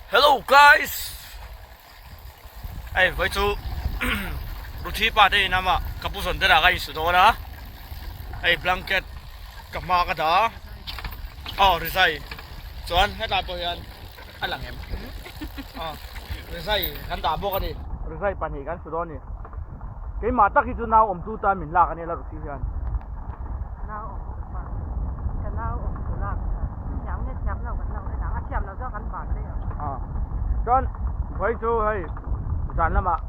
Hello guys hei vawi chu Ruthi pa te in ama ka pu zawn derah ka insu dawn a hei blanket ka hma ka dah a aw rizai chuan hetlai pawh hian a lang em aw rizai kan dah bawk a ni rizai pahnih kan su dawn a ni keimah tak hi chu nau awmtu tan min lak a nia la Ruthi hian. Nau awm tu pa ka nau awm tu lak kha thiam nge thiam lo kan lo en ang a thiam lo zawk an van daih ang. Aw chuan vawi chu hei zan lamah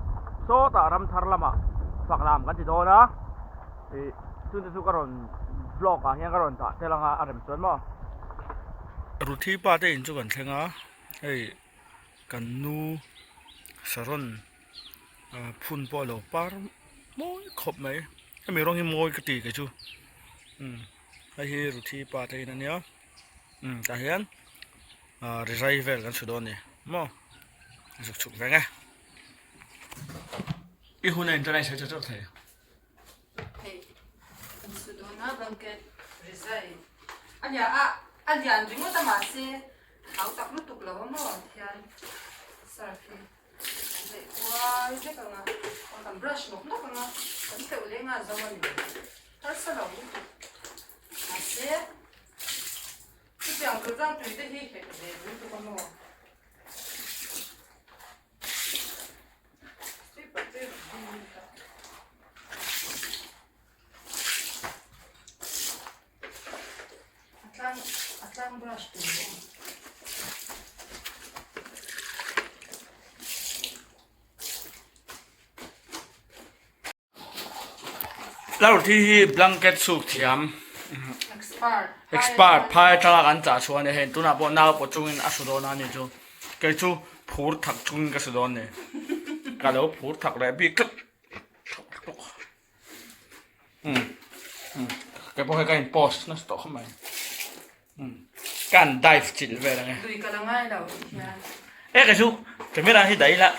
sawtah ram thar lamah fak lam kan ti dawn a ih chungte chu ka rawn vlog ah hian ka rawn dah tel ang a a rem chuan maw. Ruthi pa te in chu kan thleng a hei kan nu saron phun pawh a lo par mawi khawp mai hemi rawng hi mawi ka ti kei chu umm hei hi ruthi pa te in ania umm tah hian ah rizai vel kan chhu dawn a ni maw zuk chhuk veng e i hun a internet chhe chhe chauh thei. Hei kan su dawn a blanket rizai a nia a a lian ringawt a mahse hau tak lutuk lo a maw tihian surf hi. Kan neih kual vek ang a, aw kan brush nawk nawk ang a, kan tleuh leng a zo a ni mai. Harsa lo lutuk. Mahse, chutiang tur chuan tui te hi hek ve lutuk a maw? Slipper te rawn hmang lut a. A tlang a tlang brush tur bawk. Lalruthi hi blanket suk thiam expert expert phai atanga kan chah chhuah a ni hei tunah pawh nau pawh chungin a su dawn a ni chu kei chu phur thak chungin ka su dawn a ni ka lo phur thak leh bik tlat. Kei pawh hei ka in post nasa tawh khawp mai ka han dive chilh vel ang e. Tui ka la ngai lo hian. E kei chu camera hi dah ila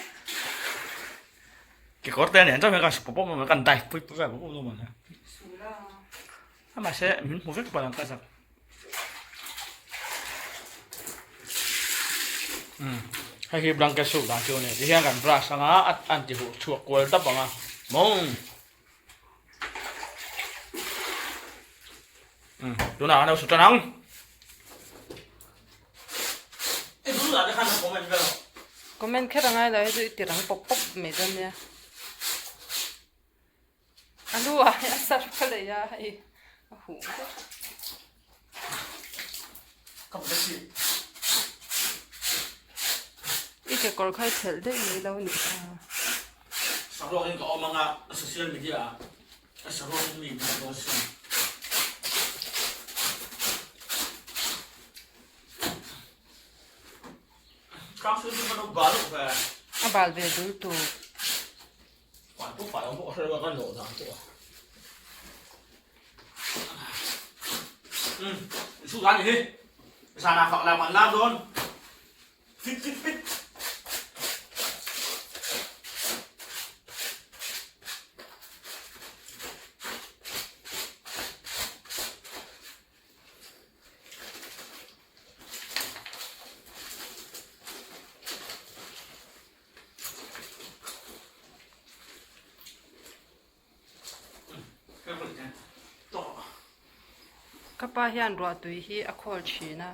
kekawr te a nen chauh hian ka han su pawp pawp mai ka han dive pui vel pawp pawp dawn mawni. Sula. A mahse min hmu vek palh ang ka zak. Hei hi blanket suk dan chu a ni tihian kan brush anga a an ti huh chhuak kual tap ang a mawng tunah kan lo su tan ang comment kher angai lo hei chu i ti rang pawp pawp mai dawn nia. A lu ah hian sarf a lei a hei a huh vek. I kekawr kha i phelh daih mai lo nih kha. Saruak in ka awm anga social media ah ka saruak in mi hmuh dawn sin. A bal ve dul tur. Ka pa hian ruahtui hi a khawl thin a,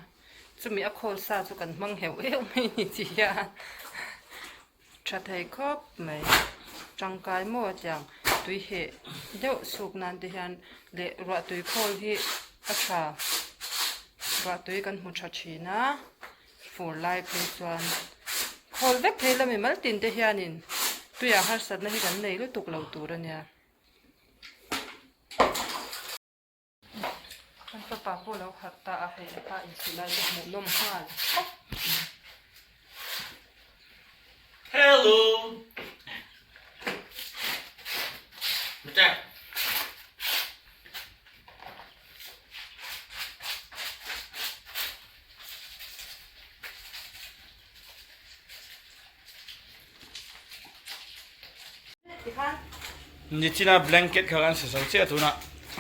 chumi a khawl sa chu kan hmang heuh heuh mai ni chi hian tha thei khawp mai. Tangkai maw tiang tui heh deuh suk nan te hian leh ruahtui khawl hi a tha, ruahtui kan hmu tha thin a. Fur lai phei chuan khawl vek thei la mimal tin te hianin tuiah harsatna hi kan nei lutuk lo tur a nia. Kan fapa pawh lo harh ta a hei a pa insuh lai te hmuh nawm nghal khawp. Hello. Mite. Nichina blanket kha kan sa zo chiah tunah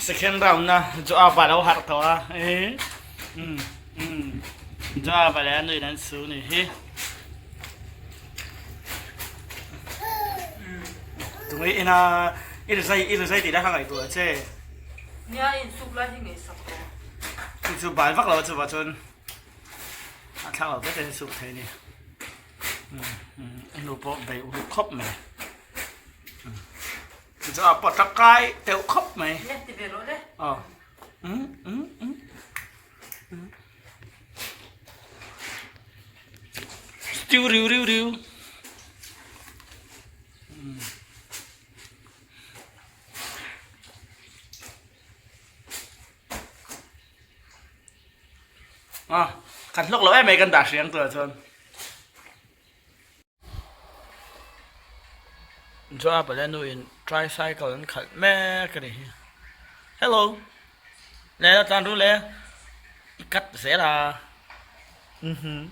second round na Joab-a lo harh tawh a Joab-a leh a nuin an su ni hi. Tunge ina i rizai i rizai tih lai kha ngaihtuah che. Nia i insuk lai hi ngaihsak rawh. Chu chu bal vak lo a chuvah chuan a thlak lo vek a insuk thei a ni. I nu pawh bei uluk khawp mai. Chu chu a pawh tangkai deuh khawp mai. Le ti ve rawh le. Aw. Tiu riu riu riu. À, kan hlawk lo em mai kan dah hriang turah chuan. Chuan a pahnih nu in tricycle an khalh mek a ni hi. Hello. Le la tlan ru le. I cut zel a. Mhm.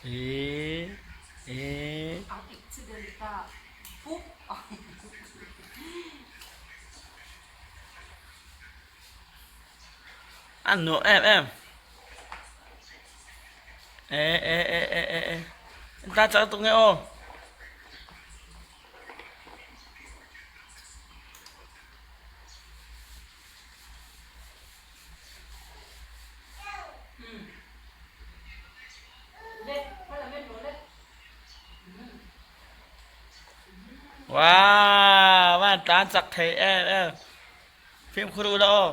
E e. Ang accident ta. Pup. A nuam em em. E e e e e e. Ta chak tuk nge aw. Wow, van tlan chak thei em em. Fimkhur u la aw.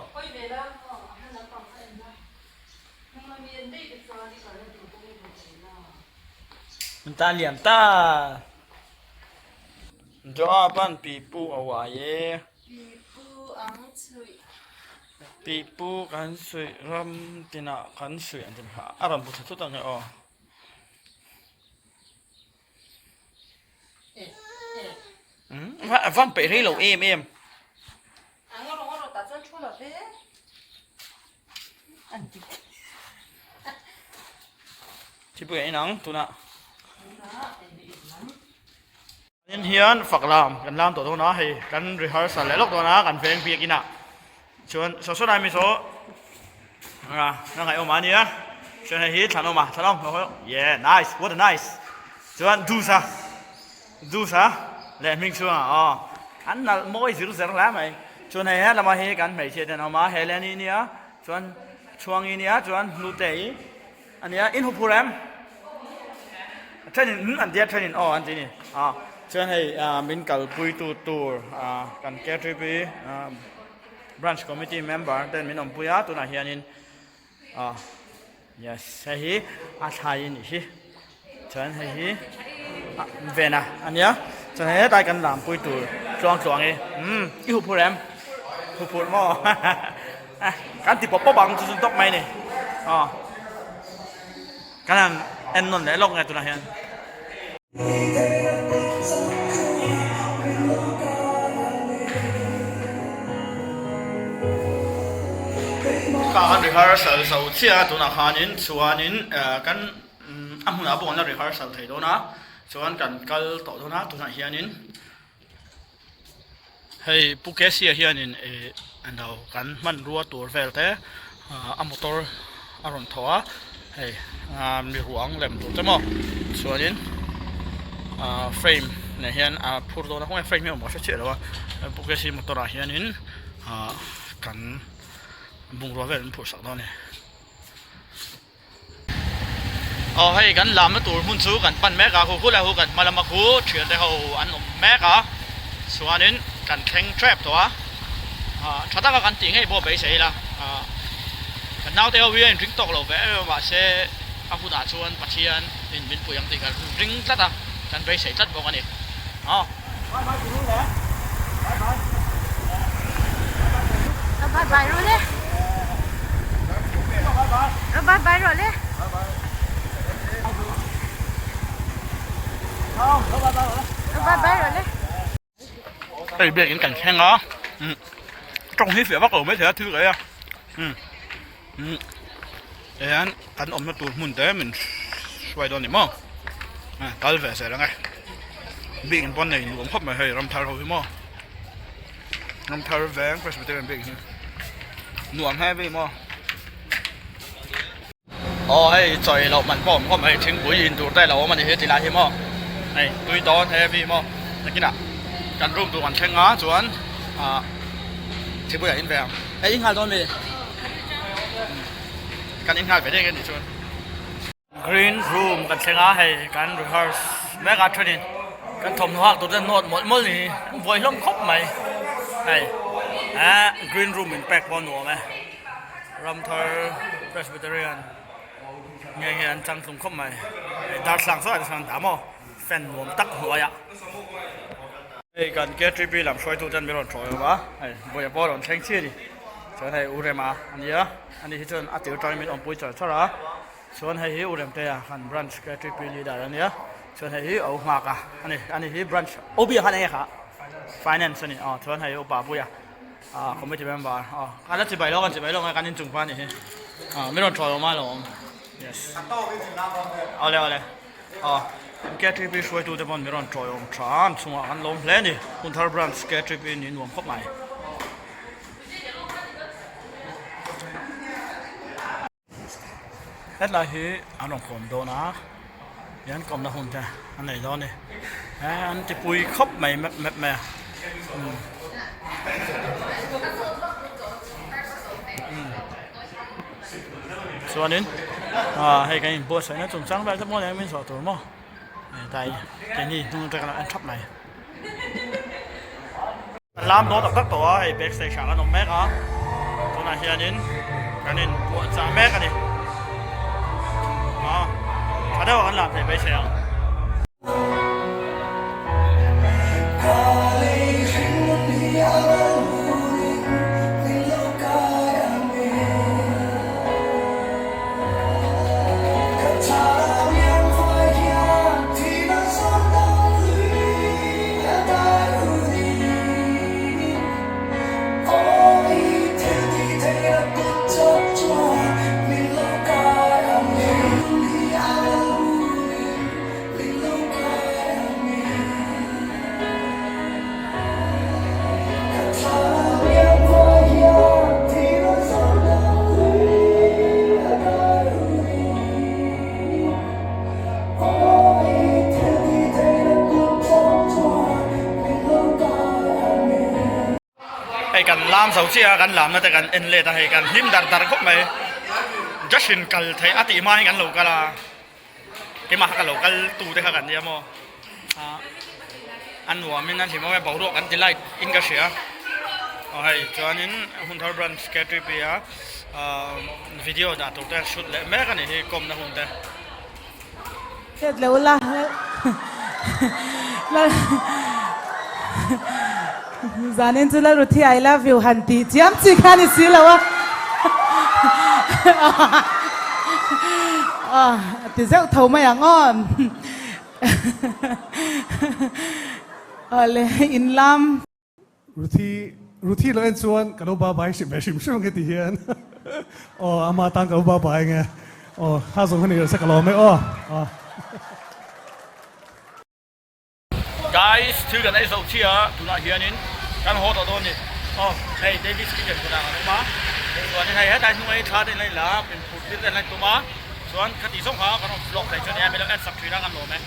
An tan liam ta. Joa pan pipu a uai e. Pipu ang chhuih. Pipu kan suih ram tinah kan suih an ti phah. A rawn bu thla thut ang e aw. Van peih rei lo em em. Thipui a inang tunah. In hian fak lam kan lam tawh dawn a hei kan rehearsal leh lawk dawn a kan veng biak inah chuan saw saw lai mi saw a na ngaih awm a nia chuan hei hi thlan awm a thlan awm yeah nice what a nice chuan dus a dus a leh hming chhungah aw an nalh mawi zir zer hle mai chuan hei helama hi kan hmeichhia te an awm a Helen-i nia chuan Chhuangi nia chuan Hlute-i A nia, in huphur em? A thenin umm an ti a, thenin aw an ti ni. A chuan hei min kalpui tu tur kan KTP branch committee member ten min awmpui a, tunah hianin a yes hei hi a thlai a nih hi. Chuan hei hi vena a nia, chuan hei hetlai kan lampui tur tluang tluang hi umm i huphur em? Huphur maw? Kan ti pawp pawp ang chu chu tawp mai a ni aw kan han en nawn leh lawk nge tunah hian. Kha kan rehearsal zo chiah a tunah khanin chuanin kan a hmunah pawh kan la rehearsal thei dawn a chuan kan kal tawh dawn a tunah hianin Hei Pu Kesia hianin ih englo kan hmanrua tur vel te a motor a rawn thawh a hei mi ruang lem tur te maw chuanin ah frame nen hian a phur dawn a khawnge frame hi a awm ka hre chiah lo a Pu Kesia motor ah hianin ah kan bungrua vel an phurh sak dawn a ni. Aw hei kan lamna tur hmun chu kan pan mek a khu khu leh khu kan hma lama khu thian te ho an awm mek a chuanin kan thleng tep tawh a ah tha taka kan tih ngei pawh beisei ila ah kan naute ho hi a inring tawk lo ve em em a mahse a hunah chuan Pathian in min pui ang tih kan ring tlat a kan beisei tlat bawk a ni aw. Bye bye rawh le. Bye bye rawh le. Bye bye rawh le. Hei biak in kan thleng a tawng hi fiah vak lo maithei a thil ka ei a tihian kan awmna tur hmun te min hruai dawn a ni maw kal ve zel ang e biak in pawn nei nuam khawp mai hei ramthar ho hi maw ramthar veng presbyterian biak in hi nuam heavy maw aw hei chawi loh man pawh a awm khawp mai thingpui in tur te a lo awm a ni hi tilai hi maw. Hei tui dawn heavy maw nakinah kan room tur kan thleng a chuan ah thingpui ah in ve ang. Hei i nghal dawn mi? Kan in nghal ve deuh nge nih chuan. Green room kan thleng a hei kan rehearse mek a thenin kan thawmhnaw hak tur te nawt mawlh mawlh ni an buai hlawm khawp mai hei eh green room in pack pawh a nuam e Ramthar Presbyterian nge nge an changtlung khawp mai hei darthlalang saw ah te sawn an dah maw fan nuam tak hnuaiah hei kan K3P lam hruaitu ten min rawn thawi awm a hei vawiah pawh a rawn thleng chiah a ni chuan hei U Rema a nia. Ani hi chuan a tir atangin min awmpui char char a, chuan hei hi U Remtea kan branch KTP leader a nia, chuan hei hi a u nghak a ani, ani hi branch OB ah khan eng nge kha? Finance a ni aw, chuan hei Upa Puia ah committee member aw, kan la chibai lo kan chibai lo nge kan inchung pa a nih hi, ah min rawn thawi awm a lo awm yes awle awle aw KTP hruaitu te pawn min rawn thawi awm tha a an chungah kan lawm hle a ni, Hunthar branch KTP nih nuam khawp mai. Hetlai hi an rawn kawm dawn a an kawmna hun te an nei dawn a ni he an ti pui khawp mai map map mai a umm chuanin ah hei kan inbuatsaihna chungchang vel te pawh nen min zawh tur maw hetlai keini hnung te kan en thap mai. Kan lam dawn tak tak tawh a, hei backstage ah kan awm mek a, tunah hianin kan in puah chah mek a ni. Ah, tha deuh ah kan lam theih beisei ang. Hei kan lam zo chiah a kan lamna te kan en let a hei kan hlim dar dar khawp mai just in kal theih a tih hma hi kan lo kal a keimah kha ka lo kal tu te kha kan nia maw ah a nuam in a hlim awm e boruak an ti light in ka hria aw hei chuanin Hunthar branch K3P a ah video dah tur te shoot leh mek a nih hi kawmna hun te. Hriat lo la Zanin chu Lalruthi I love you han tih chiam chi kha ni si lo a ti zeuh tho mai ang aw Awle in lam. Ruthi Ruthi lo en chuan ka lo ba bai hrim ve hrim hrim ang e ti hian aw ama tan ka lo ba bai ang e aw kha zawng kha ni reuh se ka lawm e aw aw. Guys thil kan ei zo chiah a tunah hianin kan haw tawh dawn a ni aw hei Davis kitchen kawtah kan awm a chuanin hei hetlai hnunga hi thla te in la inla a inphur tir te an la intum a chuan khati zawng kha kan rawn vlog thei chu a nia min lo en sak thin a kan lawm e.